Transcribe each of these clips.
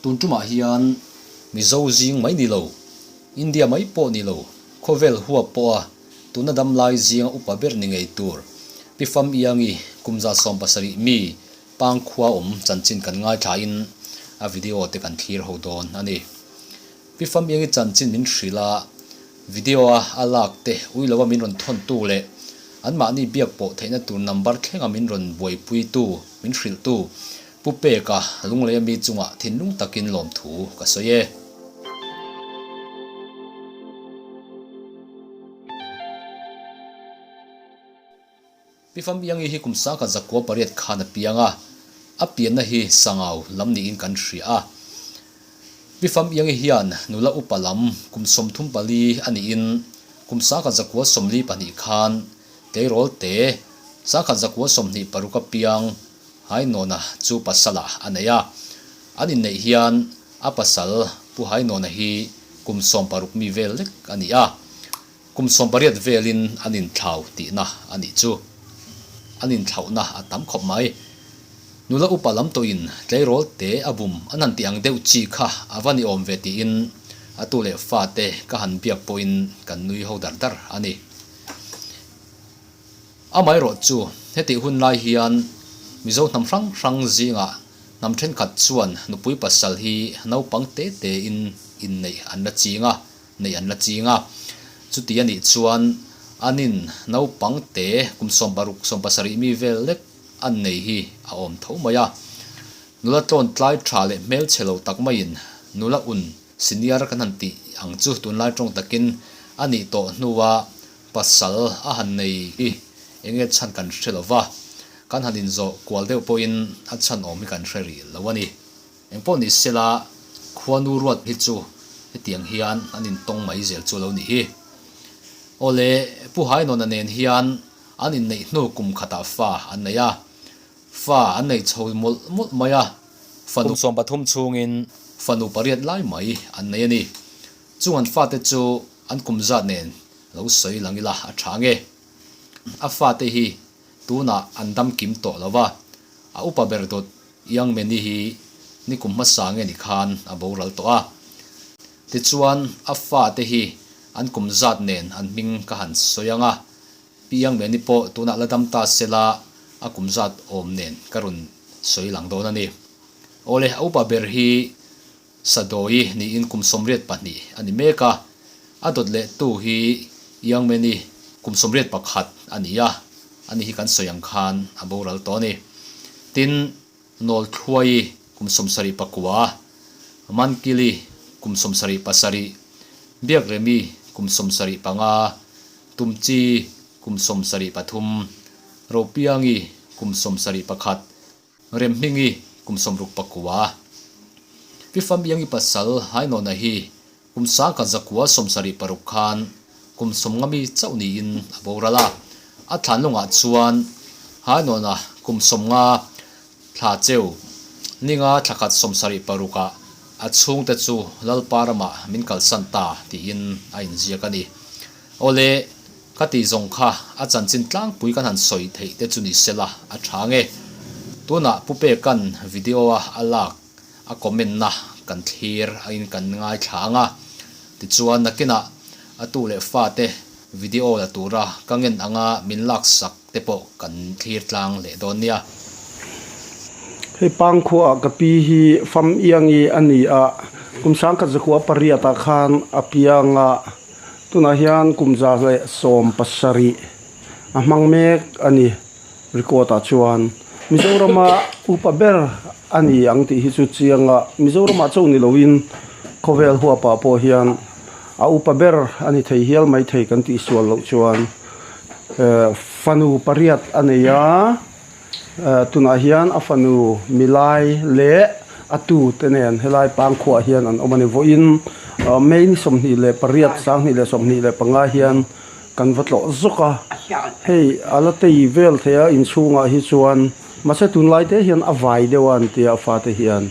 Tun tumah hian Mizo zing mai ni lo, India mai pawh ni lo, khawvel huap pawha tuna dam lai zinga upa ber ni ngei tur Pi Fam Iangi kum 70 mi Pangkhua awm chanchin kan ngaithlain a video te kan thlir ho dawn a ni. Pi Fam Iangi chanchin min hrilh a, video a a lak te ui lova min rawn thawn tu leh anmahni biak pawh theihna tur number thlenga min rawn buaipui tu, min hrilh tu Pu Peka Lungleia mi chungah thinlung takin lawmthu ka sawi e. Pi Fambiangi hi kum 1908 khan a piang a, a pianna hi Sangau lam niin kan hria a. Pi Fambiangi hian nula upa lam kum 34 a niin kum 1942 khan tleirawl te 1926 a piang Hainawna chu pasalah a nei a. An inneih hian a pasal Pu Hainawna hi kum 60 mi vel lek a ni a. Kum 18 velin an inthlau tihna a nih chu. An inthlauhna a tam khawp mai. Nula upa lam tawhin tleirawl te a bum an han tih ang deuh chi kha a va ni awm ve tiin a tu leh fate ka han biak pawhin kan nui ho dar dar a ni. Amaherawh chu hetih hun lai hian Mizo hnam hrang hrang zingah hnam thenkhat chuan nupui pasal hi naupang te tein inneih an la ching a. Neih an la ching a. Chuti a nih chuan anin naupang te kum 60, 70 mi vel lek an nei hi a awm tho mai a. Nula tlawn tlai tha leh hmelchhe lo tak maiin nula un senior kan han tih ang chu tunlai tawng takin a nih tawh hnua pasal a han nei hi enge chhan kan hre lo va, kan han inzawh kual deuh pawhin a chhan awm hi kan hre rih lo a ni. Engpawh ni sela, khuanu ruat hi chu hetiang hian an intawng mai zel chu lo ni hi. Awle, Pu Hainawna nen hian an inneih hnu kum khatah fa an nei a, fa an nei chho mawlh mawlh mai a, fanu 13 chhungin fanu pariat lai mai an nei a ni. Chung an fate chu an kum zat nen lo sawi lang ila a tha nge. A fate hi tunah an dam kim tawh lo va, a upa ber dawt Young Meni hi nikum hmasa nge ni khan a boral tawh a. Tichuan a fate hi an kum zat nen an hming ka han sawi ang a, Pi Young Meni pawh tunah la dam ta sela a kum zat awm nen ka rawn sawi lang dawn a ni. Awle, a upa ber hi Sadawi niin kum 82 a ni mek a, a dawt leh tu hi Young Meni kum 81 a ni a, ani hi kan sawi ang khan a boral tawh a ni. Tin, Nawlthluai kum 79, Mankili kum 77, Biakremi kum 75, Tumchi kum 73, Ropiangi kum 71, Remhmingi kum 69. Pi Fambiangi pasal Hainawna hi kum 1976 khan kum 50 mi chauh niin a boral a. A thlanlungah chuan Hainawna kum 50 thla cheu ninga thla khat 76 ah a chhungte chu Lalpa ramah min kalsan ta tiin a inziak a ni. Awle, ka tih zawng kha a chanchin tlangpui kan han sawi theih te chu ni sela a tha nge. Tunah Pu Peka'n video a a lak a comment na kan thlir a in kan ngaithla ang a, tichuan nakinah a tu leh fate video la tura ka ngen anga min laksak te pawh kan thlir tlang leh dawn nia. Hei Pangkhua ka pi hi fam iangi a ni a, kum 1908 ah khan a piang a. Tunah hian kum 170 a hmang mek a ni record ah chuan Mizorama upa ber a ni ang tih hi chu chiang a, Mizoramah chauh ni loin khawvel huapah pawh hian a upa ber a ni thei hial mai thei kan tih sual loh chuan fanu pariat a nei a, tunah hian a fanu milai leh a tu te nen helai pangkhuah hian an awm a ni. Vawiin May ni 28 2025 hian kan va tlawh zawk a, hei a la tei vel thei a inchhungah hi chuan mahse tunlai te hian a vai deuh a an tia a fate hian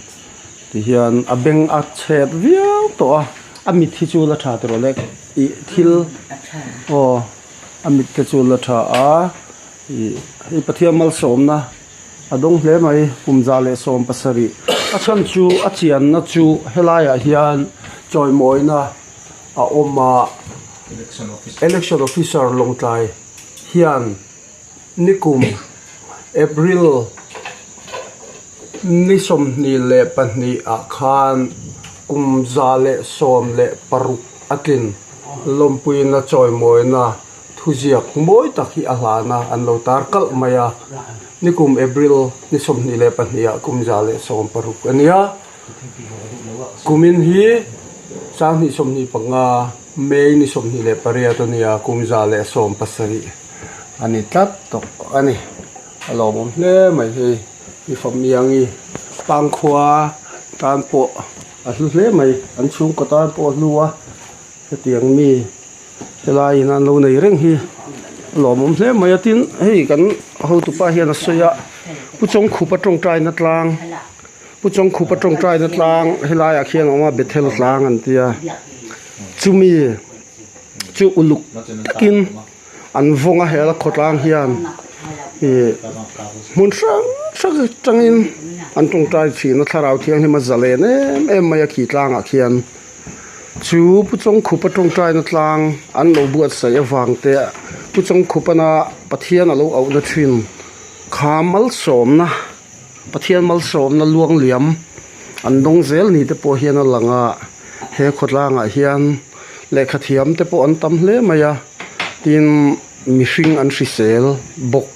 tihian a beng a chhet viau tawh a, a mit hi chu la tha tawh le ih thil aw a mit te chu la tha a. Ih hei Pathian malsawmna a dawng hle mai kum 170. A chhan chu a chianna chu helaiah hian chawimawina a awm a, Election Officer Lawngtlai hian nikum April ni 22 ah khan kum 116 a tlin lawmpuina chawimawina Thuziak mawi tak hi a hlan a, an lo tar kalh mai a. Nikum April ni 22 ah kum 116 a nia. Kumin hi 2025 May ni 28 a nia, kum 117 a ni tlat tawh a ni. A lawmawm hle mai hei i famiangi pangkhua tan pawh a hlu hle mai, an chhungkaw tan pawh a hlu a, hetiang mi. Helai in an lo nei reng hi a lawmawm hle mai a tin hei kan hotupa hian a sawi a pu chawngkhupa tawngtaina tlang pu chawngkhupa tawngtaina tlang helaiah khian a awm a bethel tlang an tia chumi chu uluk takin an vawng a hela khawtlang hian ih hmun hrang hrang atangin an tawngtai thin a thlarau thianghlim a zalen em em mai a khi tlangah khian. Chu Pu Chawngkhupa tawngtaina tlang an lo buatsaih avang te Pu Chawngkhupana Pathian a lo auhna thin kha malsawmna Pathian malsawmna luangliam an dawng zel ni te pawh hian a lang a he khawtlangah hian lehkha thiam te pawh an tam hle mai a tin mihring an hrisel bawk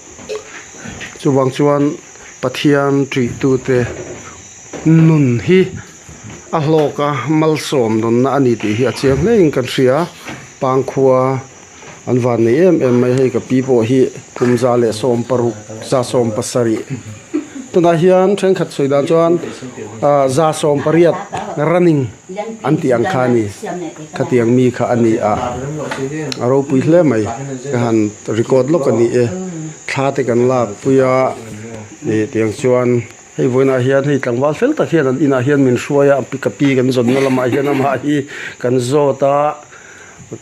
chuvang chuan Pathian ṭihtute nun hi. A hlawk a malsawm dawnna a ni tih hi a chiang hle in kan hria pangkhua an van nei em em mai hei ka pi pawh hi kum 116 117 tunah hian thenkhat sawi dan chuan ah 118 running an tih ang kha a ni khatiang mi kha a ni a a ropui hle mai ka han record lawk a ni e thla te kan lak pui a ih tiang chuan. Hei vawiinah hian hei tlangval fel tak hian an inah hian min hruai a ka pi kan zawnna lamah hian amah hi kan zawt a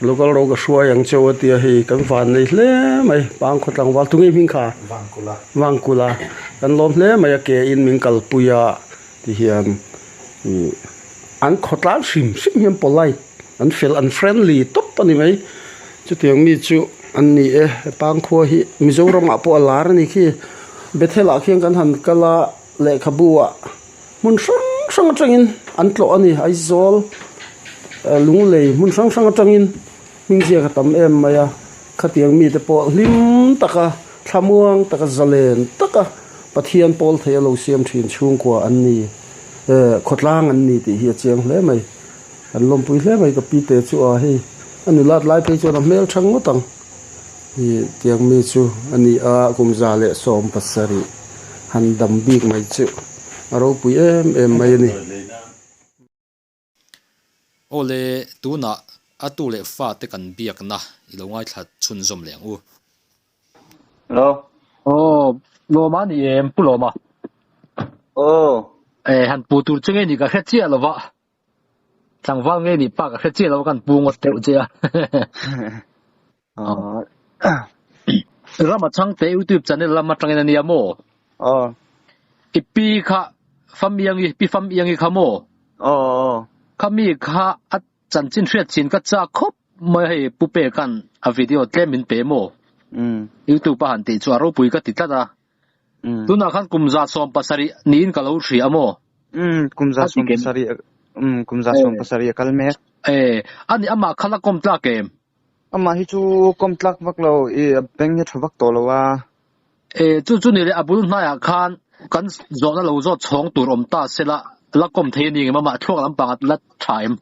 local ro ka hruai ang cheu a tia hei kan van nei hle mai pangkhaw tlangval tunge hming kha Vangkula kan lawm hle mai a ke in min kalpui a tihian ih an khawtlang hrim hrim hian polite an fel an friendly tawp a ni mai chutiang mi chu an ni e pangkhua hi Mizoram ah pawh a lar a ni khi Bethel ah khian kan han kal a lehkhabu ah hmun hrang hrang atangin an tlawh a ni Aizawl Lunglei hmun hrang hrang atangin hming ziak a tam em mai a khatiang mite pawh hlim taka thlamuang taka zalen taka Pathian pawl thei a lo siam thin chhungkua an ni khawtlang an ni tih hi a chiang hle mai. An lawmpui hle mai ka pi te chu a hei a nulat lai phei chuan a hmel tha ngawt ang ih tiang mi chu a ni a kum 117 han dam bik mai chu a ropui em em mai a ni. Awle tunah a tu leh fa te kan biakna i lo ngaithla chhunzawm leh ang u. Hello. Aw, Lawma ni em, Pu Lawma? Aw. Eh, han pu tur che nge ni ka hre chiah lova. Tlangval nge ni pa ka hre chiah lova kan pu ngawt deuh che a. Aw. Rama chhangte YouTube channel lam atangin a nia maw? Aw. I pi kha fam iangi, pi fam iangi kha maw? Aw aw. Kha mi kha a Chanchin hriat chin ka chak khawp mai hei Pu Peka'n a video tlem min pe maw? YouTube a han tih chu a ropui ka ti tlat a. Tunah khan kum 170 niin ka lo hria maw? Umm kum 170 umm kum 170 a kal mek. E, ani amah kha la kawm tlak em? Amah hi chu kawm tlak vak lo, i beng hi a tha vak tawh lo a. E, chu chu ni le a bul hnaiah khan kan zawhna lo zawt chhawng tur awm ta se la, la kawm thei a ni ngem amah thluak lampang a la tha em?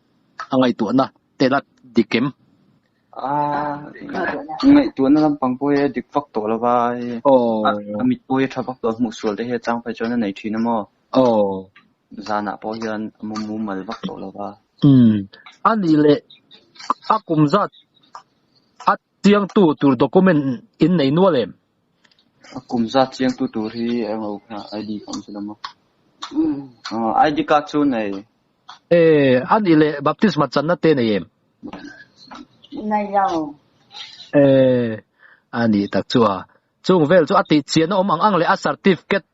A ngaihtuahna te la dik em? A ngaihtuahna lampang pawh hi a dik vak tawh lo va, a mit pawh hi a tha vak tawh hmuh sual te hi a chang phei chuan a nei thin a maw? Zanah pawh hian a mu mumal vak tawh lo va. Umm, a nih leh a kum zat a Chiangtu tur document in nei nual em? A kum zat chiangtu tur hi eng lo kha ID ka awm si lo maw? ID card chu nei. E, a nih leh baptisma channa te nei em? Nei lo. E, a nih tak chu a. Chung vel chu a tih chian a awm ang ang leh a certificate.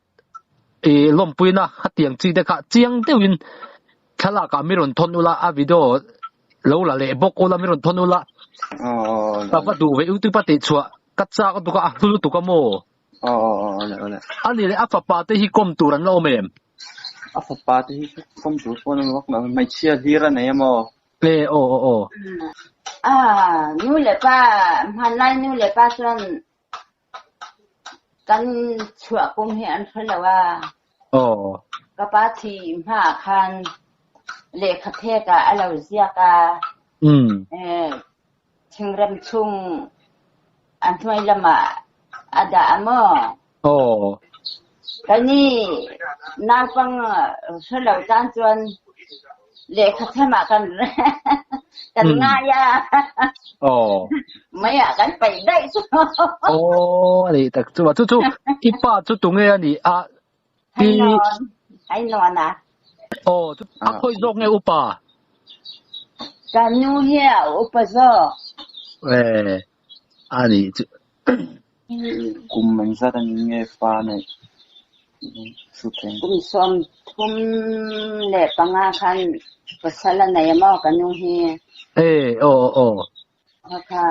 I lawmpuina khatiang chi te kha chiang deuhin thlalak ah mi rawn thawn ula a video lo la leh bawk ula mi rawn thawn ula ka va duh ve youtube a tih chhuah ka chak lutuk a a hlu lutuk a maw a ni leh a fapa te hi kawm tur an la awm em? A fapa te hi kawm tur pawh an awm vak lo hmeichhia hlir a nei a maw? E aw aw aw. Nu leh pa hmanlai nu leh pa chuan Kan chuah kum hi an hre lo a. Aw. Ka pa thi hma ah khan lehkha phek ah a lo ziak a. Thingrem chung a hnuai lam ah a dah a maw? Aw. Kani naupang hre lo tan chuan Lehkha them ah kan kan ngai a. Aw. Mei ah kan paih daih chu. Aw a nih tak chu a. Chu chu i pa chu tunge a nih a? Hai nawn. Hai nawn a. Aw chu a khawi zawk nge upa? Ka nu hi a upa zawk. Eh a nih chu. Kum engzat a ni nge fa neih Kum 35 khan pasal a nei a maw ka nu hi. E aw aw aw. Kha kha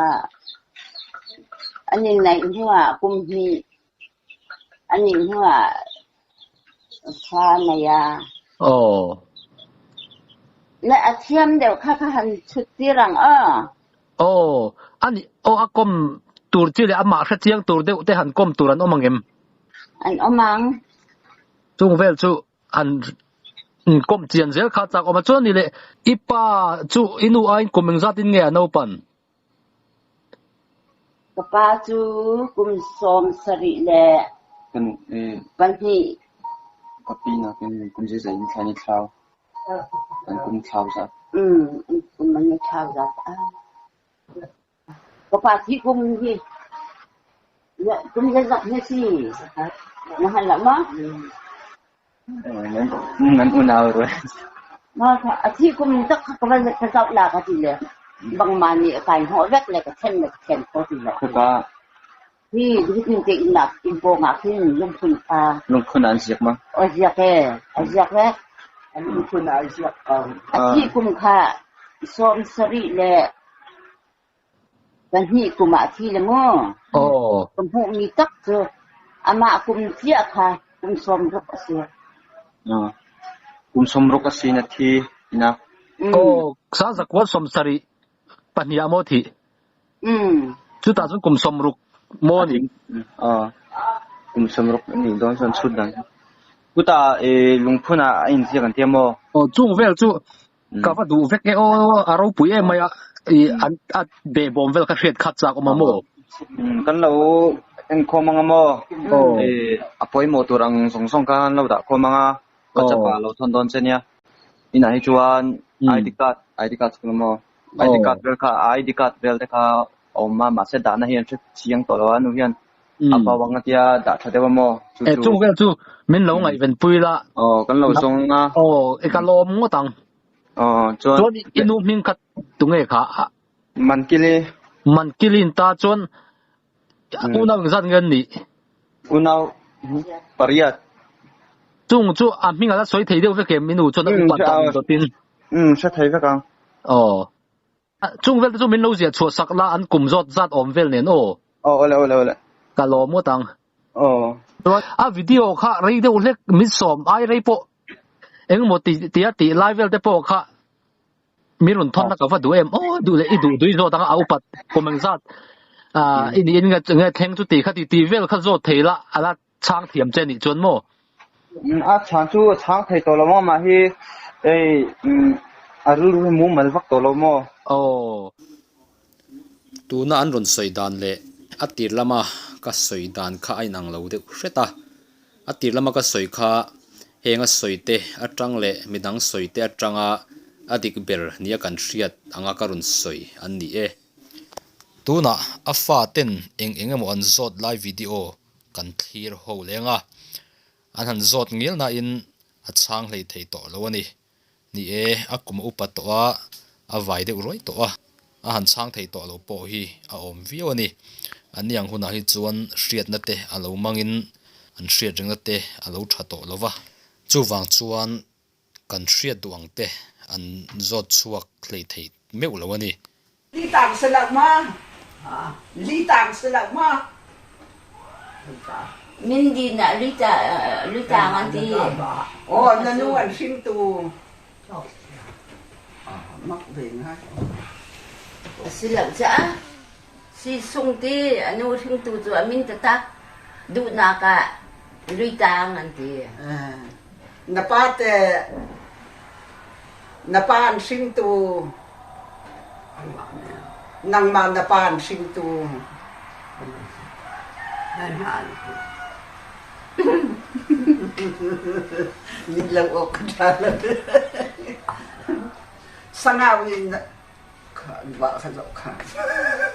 an inneih hnuah kum hnih an nih hnuah fa a nei a. Aw. Le a thiam deuh kha kha han chhut tir ang aw. Aw, a nih, aw a kawm tur chi leh amah hre chiang tur deuh te han kawm tur an awm ang em? An awm ang. Chung vel chu han kawm chian zel kha chak awm a, chuan a nih leh i pa chu i nu aiin kum engzat in nge a naupan? Ka pa chu kum 72. Ka pi nakin kum zeizat in thla an i thlau? An kum thlau zat. Um, an kum an i thlau zat. Ka pa thi kum hi kum zeizat hi si? Na hngal lo maw? Nan unau rue. Ma a thi kum tak kha ka van ka zoh la ka ti le bang ma nih a kai hnawh vek le ka then le ka then kho ti lo. Khaka Hi hitin te inn ah inn pawng ah khin lungphun kha. Lungphun ah an ziak ma? A ziak e, a ziak vek. An lungphun ah a ziak ko. A thih kum kha 72 kum ah a thi le mu. Aw. Ka hmuhmi tak cu amah kum ciah kha kum 60 a si. Kum 60 a si na thi ina. Aw, 1972 ah maw thih? Chutah cun kum 60 maw ni? Kum 60 nih dawn cun chut dan. Kuta e lungphun ah a in ziak an tia maw? Aw chung vel chu ka va duh vek e aw a ropui em mai a i an a behbawm vel kha hriat khat chak awm a maw? Kan lo en khawm anga maw? E a pawimawh tur ang zawng zawng kha an lo dah khawm anga WhatsApp ah lo thawn dawn che nia. Inah hi chuan ID card ID card chu maw? ID card vel kha ID card vel te kha a awm a mahse dahna hi an hre chiang tawh lo a nu hian a bo ang a tia dah tha deuh a maw chu chu. Chung vel chu min lo ngaihven pui la. Aw kan lo zawng a. Aw i ka lawm ngawt ang. Aw chuan. Chuan i nu hming kha tunge kha? Mankili. Mankilin ta chuan Unau engzat nge an nih? Unau pariat. Chung chu a hming a la sawi thei deuh vek em i nu chuan a upat dan dawtin? Umm hre thei vek ang. Aw. Chung vel te chu min lo ziah chhuah sak la an kum zawt zat awm vel nen aw. Aw awle awle awle. Ka lawm ngawt ang. Aw. Chuan a video kha rei deuh hlek min sawm ai rei pawh engemaw ti tia tih lai vel te pawh kha Mi rawn thawn na ka va duh em aw duh leh i duh dui zawt anga a upat kum engzat ah i nih in nge nge thleng chu tih kha ti tih vel kha zawt thei la a la chhang thiam che nih chuan maw? A chhan chu a chhang thei tawh lo maw mah hi hei a rilru hi mumal vak tawh lo maw? Aw. Tuna an rawn sawi dan leh a tir lama ka sawi dan kha a inang lo deuh hret a, a tir lama ka sawi kha heng a sawi te atang leh midang sawi te atanga a dik ber nia kan hriat anga ka rawn sawi an ni e. Tunah a fa ten eng eng emaw an zawt lai video kan thlir ho leng a, an han zawt ngial nain a chhang hlei thei tawh lo a ni. Ni e, a kum a upa tawh a, a vai deuh ruai tawh a, a han chhang thei tawh lo pawh hi a awm viau a ni. An ni ang hunah hi chuan hriatna te a lo mangin An hriat rengna te a lo tha tawh lo va. Chuvang chuan kan hriat duh ang te an zawt chhuak hlei thei meuh lo a ni. Li tang si loh ma? Li tang si loh ma? Min din ah li tang an ti. Aw, na nu an hringtu. Mak ve ngai. A si loh caah si sung ti a nu hringtu cu a min taktak duhnak ah luitang an ti. Na pa te na pa an hringtu nangmah na pa an hringtu. Mit lo awk ka ṭha lo. Sangau in va ka zoh kha.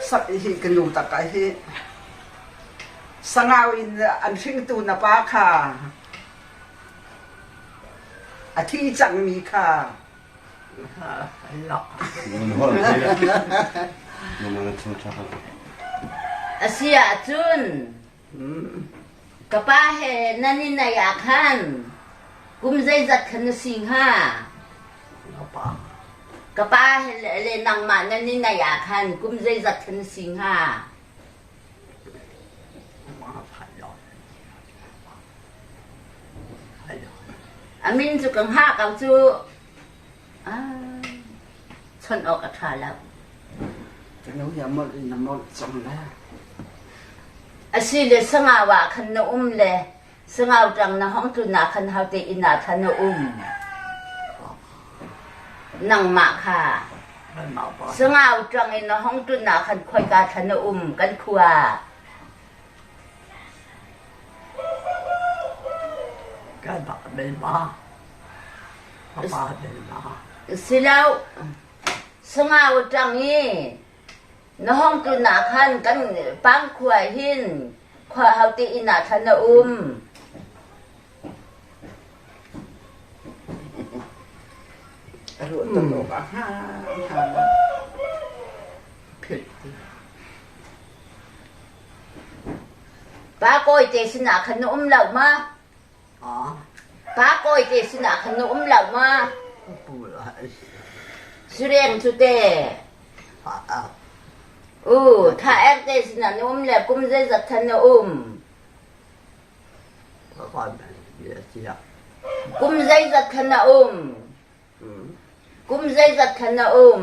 Sak hi ka nu tak ai hi. Sangau in an hringtu na pa kha a thi cangmi kha. A si ahcun Ka pa he nan i naih ah khan kum zeizat khan na si hnga? Ka pa he le nangmah nan i naih ah khan kum zeizat khan na si hnga? A min cu ka hngah ko cu. Chawnh awk a ṭha lo. Asile sangau ah khan na um le sangau ṭang na hong tlun ah khan hote inn ah khan na um? Nangmah kha. Sangau ṭang in na hong tlun ah khan khoika khan na um kan khua? Silo, sangau ṭang i na hong tlun ah khan kan pangkhua hin khua hote inn ah khan na um. Pa kawi te sinah khan na um lo ma? Pa kawi te sinah khan na um lo ma? Sureng cu te. U, tha ek te sinah na um le kum zeizat khan na um? Kum zeizat khan na um? Kum zeizat khan na um?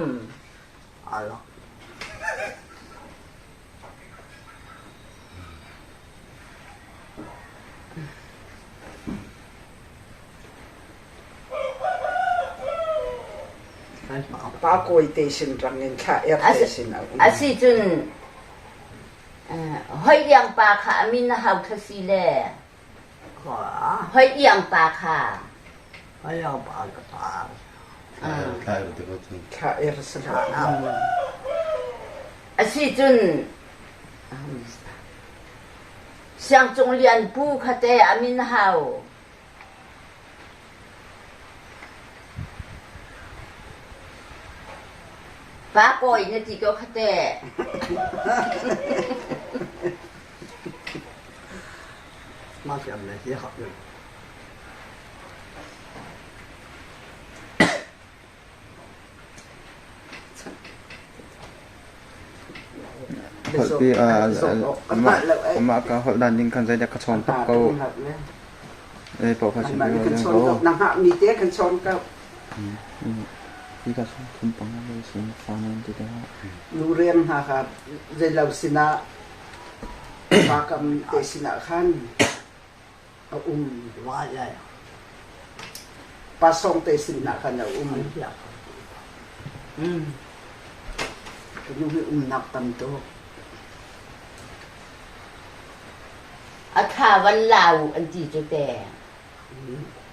Pa kawi te sin rang in thla er te sin a um. A si cun hoi iang pa kha a min a hau kha si le hoi iang pa kha A si cun Siangcung Lian Pu kha teh a min hau. Pa kawi na ti ko kha teh. Holhpi amah ka holh dan ding khan zeidah ka chawn tak ko. Ei paoh kha chim ko. Na hngahmi te kan chawn ko. Hi ka sung thum pang le sin fa nan ti te ha. Nu reng hna kha zeilo sinah pa kam te sinah khan a um. Pa song te sinah khan a um. Nu hi umnak tam tuk. A thla van lau an ti cu te.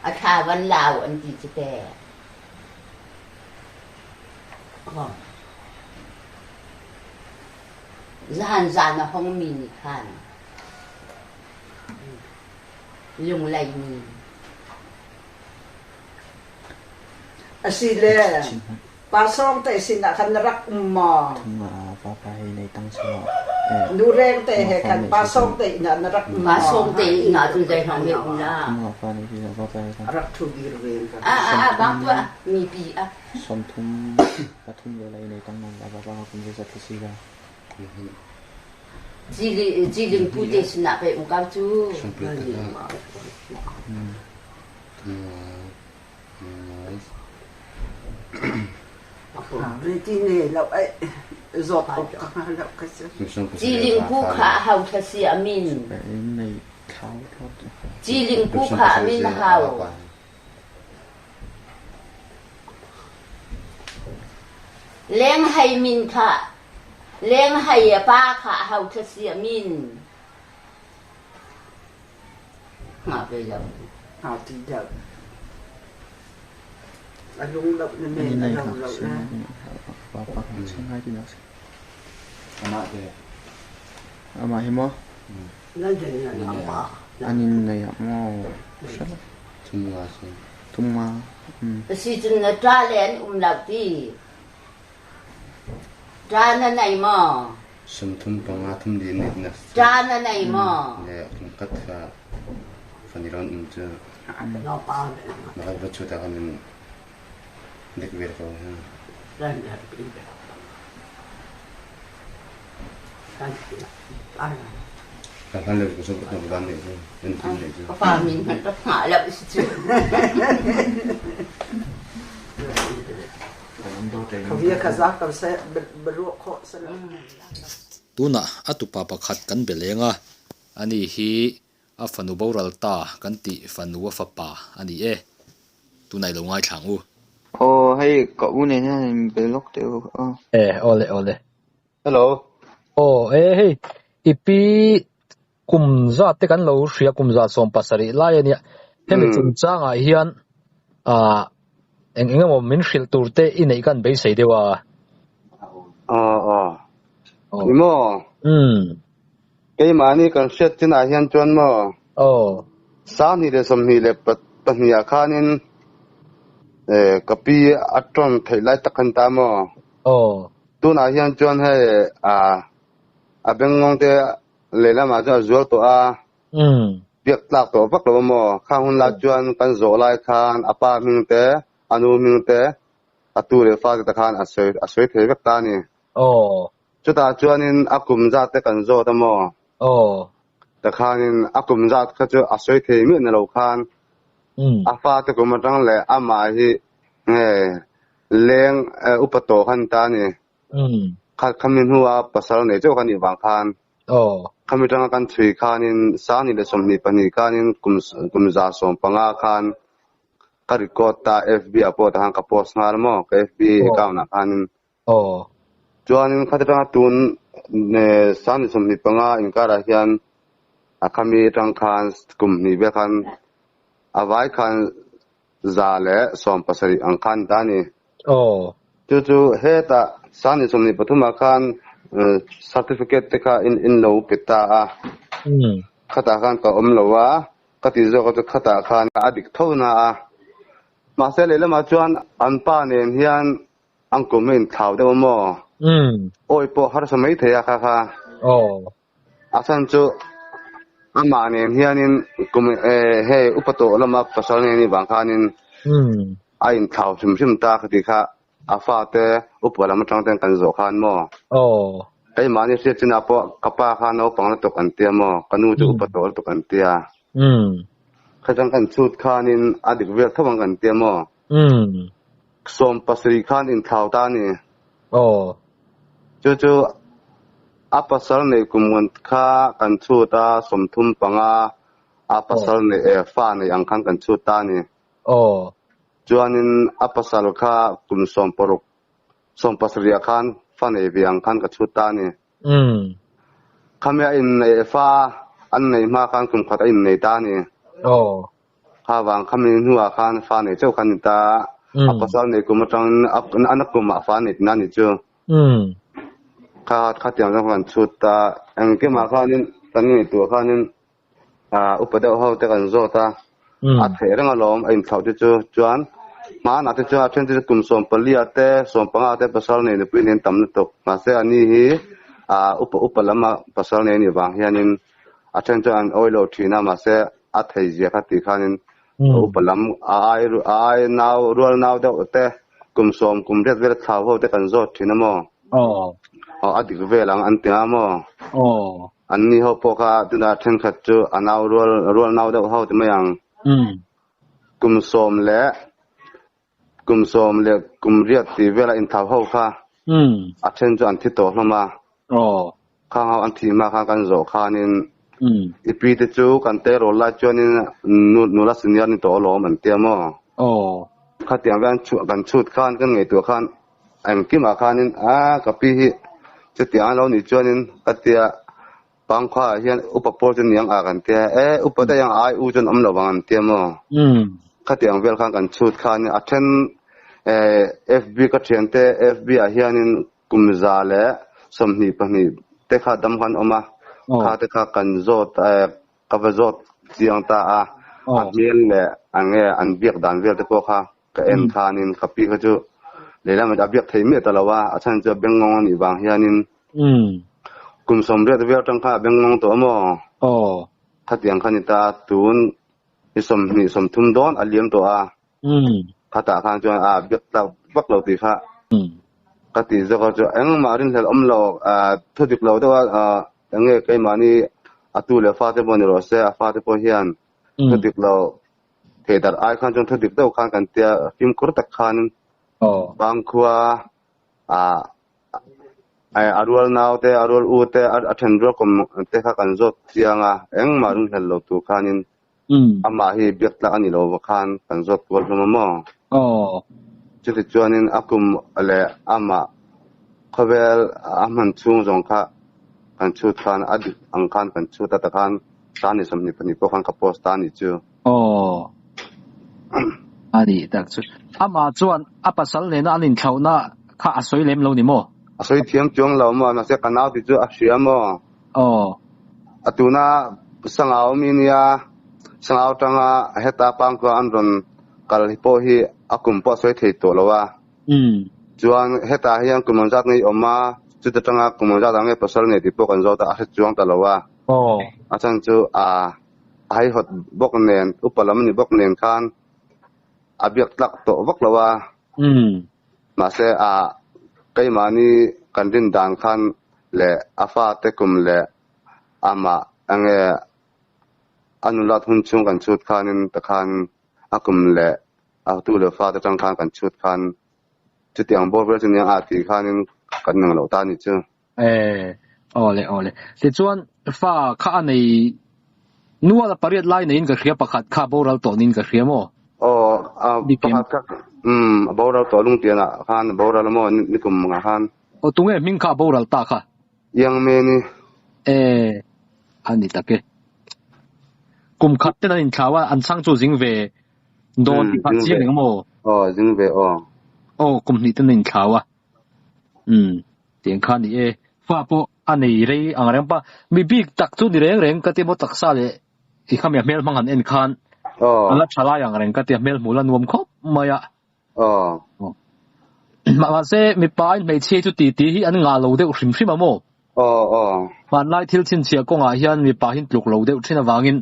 A thla van lau an ti cu te. Zahan zan a hongmi nih khan Lungleimi. Asile pa sawng te sinah khan na rak um maw? Nu reng te he khan pa sawng te inn ah na rak um Pa sawng te inn ah cun zei hrawng he um la. Rak thu bir ven ka. A a a bang tuah mi pi a. Jiling pu te sinah pei um kau cu. Jiling pu kha hau thla si a min. Jiling pu kha a min hau. Leng Hei min kha Leng Hei a pa kha a ho thla si a min. Hnga ve lo. Hnga ti deuh. A lung loh na men a lo loh na. Amah te. Amah hi maw? Lal den na pa. An in nei ah maw? Thumnga si. Thumnga. Si cun na ṭa le an um lo ti. Ṭa na nei maw? Sumthum panga thum li net na. Ṭa na nei maw? Le kum kat kha faniron um cu. Na kan va chuta kan in dik vel ko ha. Ka hlan le ko som ka van nei cu. En tin nei cu. Ka pa min hmanh ka hngah lo si cu. Tunah a tupa pakhat kan be leng a, ani hi a fanu boral ta kan tih fanu a fapa a ni e. Tunah i lo ngaithla ang u. Aw hei ka u nen hian in be lawk teh u aw. E awle awle. Hello. Aw e hei i pi kum zat te kan lo hria kum za 70 lai ania hemi chungchangah hian ah eng eng emaw min hrilh tur te i neih kan beisei deuh a. Aw aw. Ni maw? Umm. Keimahni kan hriat chinah hian chuan maw? Aw. 2022 ah khanin ka pi a tawn theih lai tak khan ta maw? Aw. Tunah hian chuan hei a bengngawng te lehlamah chuan a zual tawh a. Umm. Biak tlak tawh vak lo maw? Khang hun lai chuan kan zawh lai khan a pa hming te, a nu hming te, a tu leh fa te te khan a sawi a sawi thei vek ta a ni. Aw. Chutah chuanin a kum zat te kan zawt a maw? Aw. Tikhanin a kum zat kha chu a sawi thei miah na lo khan a fate kum atang leh amah hi nge leng upa tawh khan ta a ni. Kha khami hnua pasal nei chauh kha nih vang khan. Aw. Khami tanga kan chhui khanin 2022 khanin kum kum 150 khan ka record ta FB ah pawh takhan ka post nghal maw ka FB account ah khanin. Aw. Chuanin khati tanga tun 2025 inkarah hian a khami tang khan kum hnih vel khan a vai khan 170 ang khan ta a ni. Aw. Chu chu hetah 2023 ah khan certificate te kha in in lo pe ta a. Khatah khan ka awm lo a, ka ti zawk a chu khatah khan a dik tho na a. Mahse lehlamah chuan an pa nen hian Ang kum hi inthlau deuh a maw? Awi pawh harsa mai thei a kha kha. A chhan chu amah nen hianin kum hei upa tawh lama pasal nen anih vang khanin a inthlau hrim hrim ta ka tih kha a fate upa lam atang ten kan zawh khan maw? Keimahni hriat chinah pawh ka pa kha naupang lutuk an tia maw? Ka nu chu upa tawh lutuk an tia. Khachang kan chhut khanin a dik vel tho ang kan tia maw? 70 khan inthlau ta a ni. Aw. Chu chu a pasal neih kum ngan kha kan chhut a, 35 a pasal neih eh fa neih ang khan kan chhut ta a ni. Aw. Chuanin a pasal kha kum 16, 17 ah khan fa nei ve ang khan ka chhut ta a ni. Khami a inneih fa an neih hma khan kum khat a innei ta a ni. Aw. Kha vang khami hnuah khan fa nei chauh kha a ni ta. A pasal nei kum atangin a na kumah fa nei tina a ni chu. Kha khatiang zawng khan chhut ta. Engkimah khanin kan ngaihtuah khanin upa deuh ho te kan zawt a. A theih reng alawm a inthlauh te chu. Chuan hmanah te chuan a then te chu kum 14 te 15 te pasal nei nupui nen tam lutuk. Mahse ani hi. a upa upa lama pasal nei anih vang hianin a then chuan an awilo thin a mahse a thei zia kha tih khanin upa lam a ai a ai nau rual nau deuh te kum sawm kum riat vel thlau ho te kan zawt thin a maw? Aw a dik vel ang an ti a maw? An ni ho pawh kha tunah thenkhat chu a nau rual rual nau deuh ho ti mai ang. Kum sawm leh kum sawm leh kum riat tih vela inthau ho kha a then chu an thi tawh hlawm a. Khang ho an thih hma khan kan zawh khanin i pi te chu kan te rawl lai chuanin nula senior ni tawh alawm an tia maw? Khatiang vel an chhuah kan chhut khan kan ngaihtuah khan engkimah khanin a ka pi hi chutiang a lo nih chuanin ka tia Pangkhua ah hian upa pawl chu niang ah kan tia e upa daih ang ai u chuan awm lo vang an tia maw? Khatiang vel khan kan chhut khanin a then FB ka thiante FB ah hianin kum za leh 22 te kha dam khan awm a, kha te kha kan zawt ka va zawt chiang ta a, a hmel leh eng nge an biak dan vel te pawh kha ka en khanin ka pi kha chu lehlam a biak thei miah ta lo a, a chhan chu a bengngawng a nih vang hianin kum 80 vel atang khan a bengngawng tawh a maw? Khatiang kha ni ta tun ni 20 30 dawn a liam tawh a. Khatah khan chuan a biak tlak vak lo tih kha ka tih zawk a chu engmah rinhlelh awm lo thu dik lo deuh a eng nge keimahni a tu leh fate pawh ni rawh se a fate pawh hian thu dik lo thei darh ai khan chuan thu dik deuh khan kan tia fimkhur tak khan Pangkhua a rual nau te a rual u te a then rual kawm te kha kan zawt chiang a engmah rinhlelh lo tur khanin Amah hi biak tlak a ni lo va khan kan zawt kual hlawm a maw? Chuti chuanin a kum leh amah khawvel a hman chhung zawng kha kan chhut khan a dik ang khan kan chhut a ta khan ta ni 22 pawh khan ka post ta a nih chu. Aw. A nih tak chu. Amah chuan a pasal nena an inthlauhna kha a sawi lem lo ni maw? A sawi thiam chuang lo maw? Mahse ka nau ti chu a hria maw? Aw. A tuna Sangau mi nia Sangau tanga heta pangkua an rawn kal hi pawh hi a kum pawh a sawi thei tawh lo a. Chuan hetah hian kum ang zat ngei awm a, chuta tanga kum ang zat ang nge pasal nei tih pawh kan zawt a, a hre chuang ta lo a. A chhan chu a haihawt bawk nen, upa lam ni bawk nen khan a biak tlak tawh vak lo a. Mahse a keimahni kan rin dan khan leh a fate kum leh amah enge a nulat hun chhung kan chhut khanin ta khan a kum leh a tu leh fate atang khan kan chhut khan chutiang bawr vel chu nia a tih khanin kan nang loh ta a nih chu. E, awle awle. Tichuan fa kha a nei nual a pariat lai neiin ka hria pakhat kha boral tawh niin ka hria maw? Aw, a pakhat kha umm a boral tawh lungtian ah khan a boral a maw nikum ah khan. Aw tunge hming kha a boral ta kha? Iang Meni. E, a ni tak e. Kum khat ten an inthlau a, an chhang chu zing ve dawn tih kha chiang eng maw? Aw, zing ve aw. Aw, kum hnih ten an inthlau a. Umm, tiang kha ni e. Fa pawh a nei rei ang reng pa. Mi bik tak chu ni reng reng ka ti maw taksa leh i khami a hmel hmang han en khan a la tha lai ang reng ka ti a hmel hmuh la nuam khawp mai a. Mahse mipa in hmeichhia chu ti ti hi an ngah lo deuh hrim hrim a maw? Hmanlai thil chhinchhiah kawngah hian mipa hi tluk lo deuh thin avangin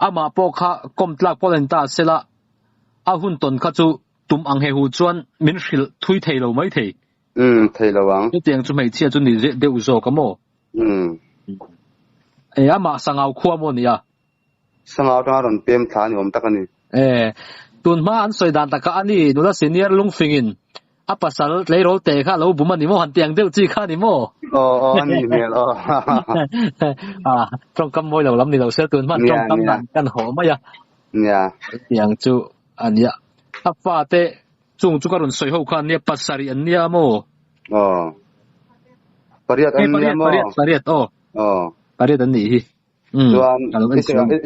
amah pawh kha kawm tlak pawh a ni ta sela a hun tawn kha chu Tum ang he hu chuan min hrilh thui thei lo mai thei. Umm, thei lo ang. Chutiang chu hmeichhia chu ni deuh zawk a maw? Umm. E, amah Sangau khua maw nia? Sangau atanga rawn pem thla ni awm tak a ni. E, tun hma an sawi dan takah a ni, nula senior lungfingin a pasal tleirawl teh kha a lo bum a ni maw? Han ti ang deuh chi kha a ni maw? Aw, aw, a nih hmel aw. A, tawngkam mawi lo lam ni lo se, tun hman tawngkam dan kan haw mai a. Nia. Chutiang chu a nia. A fate chung chu ka rawn sawi ho kha an nia, pasarih an nia maw? Aw. Pariat an nia maw? Pariat, pariat, aw. Aw. Pariat an nih hi. Um, Chuan, i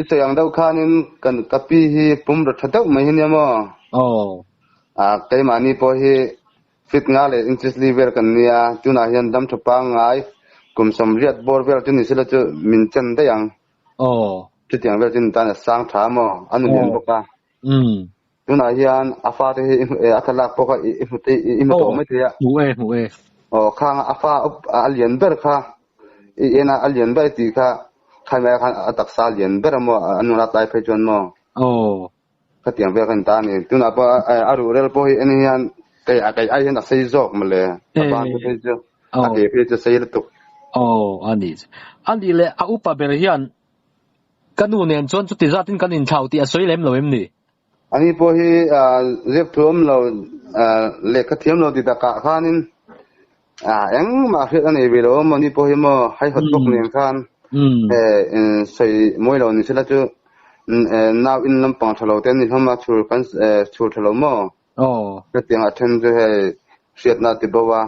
sawi ang deuh khanin kan ka pi hi pum rawt tha deuh mai hi nia maw? Aw. A, keimahni pawh hi fit nga leh inches li vel kan nia, tunah hian dam tha pangngai kum 80 bawr vel chu ni sela chu min chen daih ang. Aw. Chutiang vel chu ni tan a sang tha maw? A nu lian bawk a. Umm. Tunah hian a fate hi a thlalak pawh kha i hmu i hmu tawh mai thei a. Hmu e, hmu e. Aw, khang a fa a lian ber kha. i en a a lian ber tih kha khai mai ah khan a taksa a lian ber a maw a nulat lai phei chuan maw. Aw. Khatiang vel kha a ni ta a ni. Tunah pawh a ruhrel pawh hi en hian kei a kei ai hian a sei zawk mawle a ban te phei chu a ke phei chu a sei lutuk. Aw a ni. A nih leh a upa ber hian ka nu nen chuan chuti zatin kan inthlau tih a sawi lem lo em ni? Ani pawh hi zep thu awm lo lehkha thiam lo ti takah khanin engmah hriat a nei ve lo a maw ni pawh hi maw haihawt bawk nen khan sawi mawi lo ni sela chu nau in lampang tha lo te an ni hlawm a chhur kan chhur tha lo maw hetiang a then chu hei hriatna a ti bo a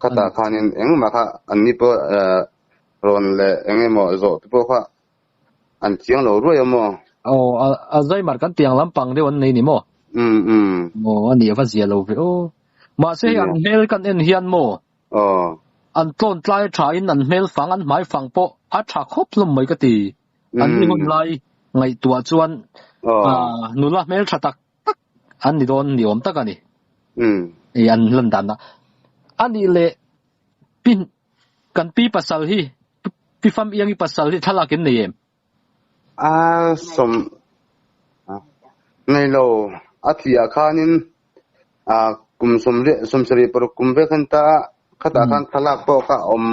khatah khanin engmah kha an ni pawh rawn leh eng emaw zawh te pawh kha An chiang lo ruai a maw? Aw, Alzheimer kan tiang lampang deuh an nei ni maw? Umm umm. Aw, a nih a va zia lo ve aw. Mahse hei an hmel kan en hian maw? Aw. An tlawn tlai tha in an hmel fang, an hmai fang pawh a tha khawp hlawm mai ka ti. An ni hun lai ngaihtuah chuan nula hmel tha tak tak an ni dawn ni awm tak a ni. Umm. I an lan dan a. A nih leh pi Kan pi pasal hi, pi fam iangi pasal hi thlalak in nei em? A sawm nei lo, a thih ah khanin kum sawmsarih paruk kum vek khan ta a, khatah khan thlalak pawh kha awm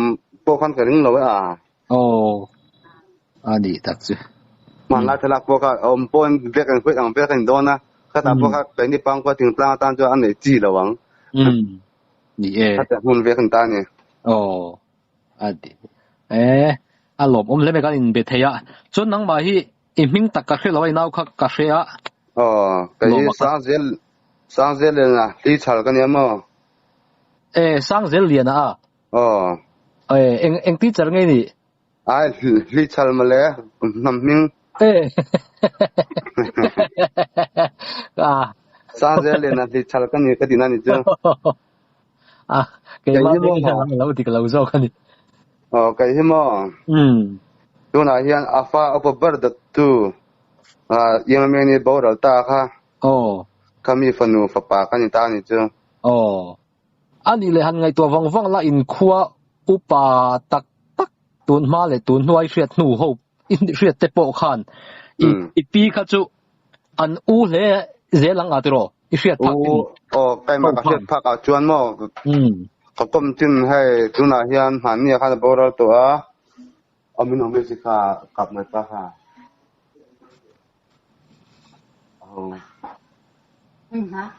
pawh khan ka ring lo e a. Aw, a nih tak chu. Hmanlai thlalak pawh kha awm pawhin vek ang ang vek a ni dawn a, khatah pawh kha keini pangkua thingtlang atan chuan a neih chi lo ang. Ni e. Khatah hmun vek an ta a ni. Aw. A ti. E, a lawm awm hle mai kan inbe thei a. Chuan nangmah hi i hming tak ka hre lo a, i nau kha ka hre a. Aw, kei hi Sangzel, Sangzel Liana Hlichhal ka nia maw? E, Sangzel Liana a? Aw. E, eng, eng teacher nge i nih? Ai, Hlichhal mawle, hnam hming. E. A. Sangzel Liana Hlichhal ka ni ka tihna a ni chu. A, keimah veng hian ang lo dik lo zawk a ni. Aw, kei hi maw? Umm. Tunah hian a fa upa ber dattu Iangmeni boral ta kha. Aw. Kha mi fanu fapa ka ni ta a ni chu. Aw. A nih leh han ngaihtuah vang vang la inkhua upa tak tak tun hma leh tun hnuai hriat hnu ho hriat te pawh khan i pi kha chu an u hle zel ang a tiraw i hriat phak in aw keimah ka hriat phak ah chuan maw ka kawm chin hei tunah hian hmanni ah khan a boral tawh a awmin awm si kha kap mai pa kha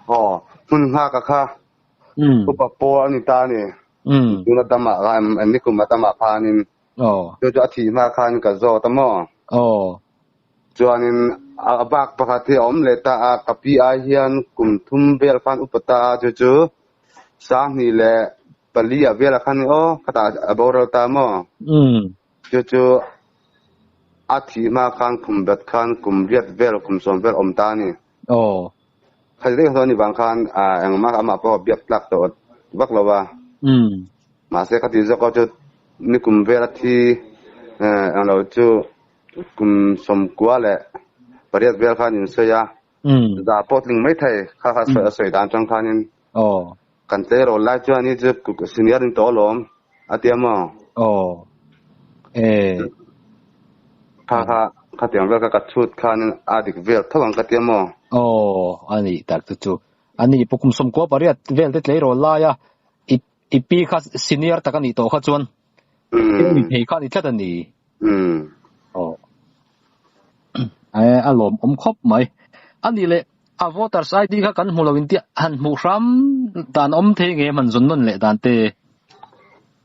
aw hmun nghak a kha upa pawl a ni ta a ni tuna damah khan nikum a damah khanin chu chu a thih hma khan ka zawt a maw chuanin a bak pakhat hi a awm leh ta a ka pi ai hian kum thum vel khan upa ta a chu chu sanghnih leh pali ah velah khan aw khatah a boral ta maw chu chu A thih hma khan kum bet khan kum riat vel kum sawm vel awm ta a ni. Aw. Khati daih kha ni vang khan engmah amah pawh biak tlak tawh vak lo a. Umm. Mahse khati zawk chu ni kum vel a thi englo chu kum sawmkua leh pariat vel khan in sawi a. Umm. Za pawh tling mai thei kha kha a sawi dan atang khanin. Aw. Kan tleirawl lai chuan hi chu senior in tawh alawm a tia maw? Aw. E. Kha kha khatiang vel kha ka chhut khanin a dik vel tho ang ka tia maw? Aw, a nih tak chu chu. A ni pawh kum sawmkua pariat vel te tleirawl laia i i pi kha senior tak a nih tawh kha chuan ni thei kha a ni tlat a ni. Aw. E, a lawmawm khawp mai. A nih leh A voters ID kha kan hmu lo in tih han hmuh hram dan awm thei nge hman zawn nawn leh dan te.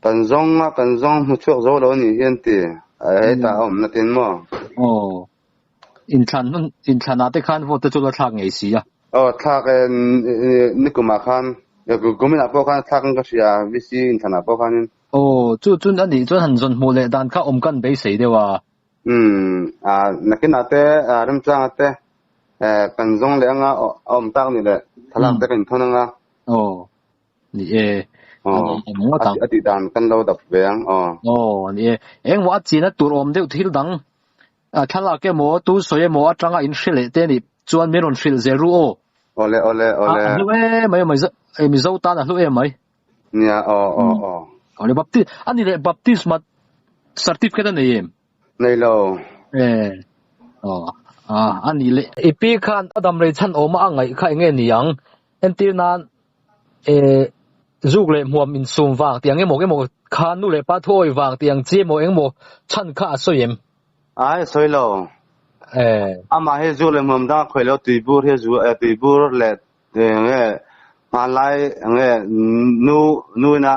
Kan zawng a, kan zawng hmu chhuak zo lo a nih hian ti a hetah a awm na tin maw? Aw. Inthlan hun, inthlan ah te khan vote te chu la thlak ngei si a. Aw thlak e, nikum ah khan, kumin ah pawh khan thlak in ka hria, VC inthlan ah pawh khanin. Aw, chu chun a nih chuan han zawn hmuh leh dan kha awm kan beisei deuh a. Umm, nakinah te, remchanga te Kan zawng leh anga a awm tak ni leh thlalak te kan inthawn anga. Aw, ni e. Aw, a tih dan kan lo dap ve ang, aw. Aw, ni e. Engmaw a china tur awm deuh thil dang thlalak emaw tu sawi emaw atanga in hre leh te nih chuan min rawn hrilh zel ru aw. Awle, awle, awle. A hlu em mai, Mizo tan a hlu em mai. Nia, aw, aw, aw. Awle bapti ani leh baptisma certificate a nei em? Nei lo. E aw a ani leh i pi khan a dam rei chhan awma a ngaih kha enge ni ang? Entir nan e zuk leh hmuam insum vang tih ang emaw emaw kha nu leh pa thuawi vang tih ang chi emaw engemaw chhan kha a sawi em? Ai a sawi lo. E. Amah hi zuk leh hmuam dang a khawih lo tuibur hi a zu tuibur leh Nge hmanlai nge nu nu ina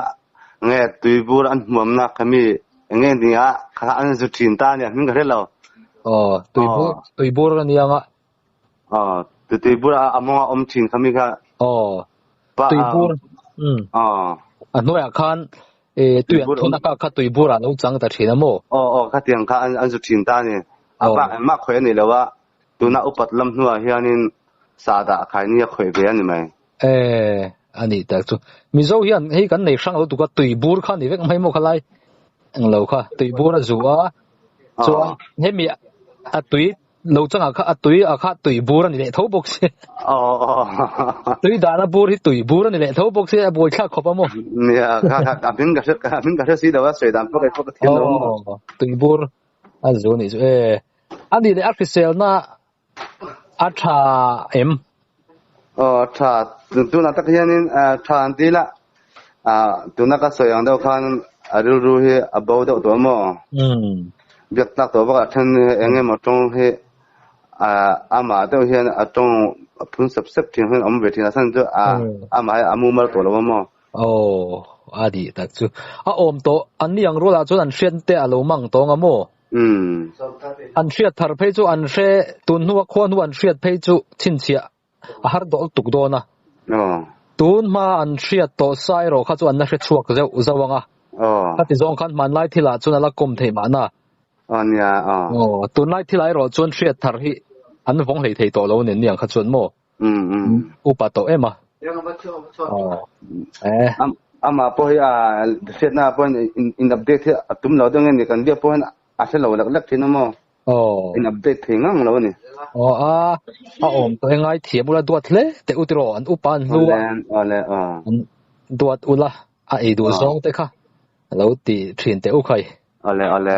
nge tuibur an hmuamna khami nge nia kha an zu thin ta nia hming ka hre lo. Aw tuibur tuibur a nia nga. Aw tuibur a mawnga awm thin khami kha. Aw tuibur um aw a hnuaiah khan e tui an thun a kha kha tuibur ah lo chang ta thin a maw. Aw aw khatiang kha an zu thin ta a ni. A bak engmah khawih a ni lo a. Tuna upat lam hnuah hianin sahdah khaini a khawih ve a ni mai. E, a nih tak chu. Mizo hian hei kan nei hrang lo tuk a, tuibur kha a ni vek mai maw khalai? Englo kha, tuibur a zu a, chuan hemi a tui lo changah kha a tui a kha tuibur a ni leh tho bawk si. Tui dahna bur hi tuibur a ni leh tho bawk si, a buaithlak khawp a maw? Nia, kha kha a hming ka hre a hming ka hre si lo a, sawi dan pawh kei pawh ka thiam lo a maw. Tuibur a zu a nih chu e. A nih leh a hriselna a tha em? Aw tha, tunah tak hianin tha an ti la, tuna ka sawi ang deuh khan a rilru hi a bo deuh tawh maw? Biak tlak tawh bakah then eng emaw tawng hi amah deuh hian a tawng a phun sep sep thin hian a awm ve thin a, chhan chu amah hi a mumal tawh lo a maw? Aw a nih tak chu. A awm tawh, an ni ang rualah chuan an hriat te a lo mang tawng a maw? An hriat thar phei chu an hre, tun hnua khua hnu an hriat phei chu chhinchhiah a har dawlh tuk dawn a. Tun hma an hriat tawh sa erawh kha chu an la hre chhuak zeuh zauh ang a. Khati zawng khan hmanlai thilah chuan a la kawm thei mahna. Tunlai thilah erawh chuan hriat thar hi an vawng hlei thei tawh lo nen niang kha chuan maw? Upa tawh em a. Amah pawh hi a hriatna ah pawh in update hi a tum lo deuh nge ni kan biak pawh hian a hre lo lek lek thin a maw? In update thei ngang lo a ni. Aw a a awm tawh e ngai thiam ula duat hle teh u tiraw an upa an hlu a. Awle aw. An duat ula a ei duh zawng te kha a lo ti thin teh u khai. Awle awle.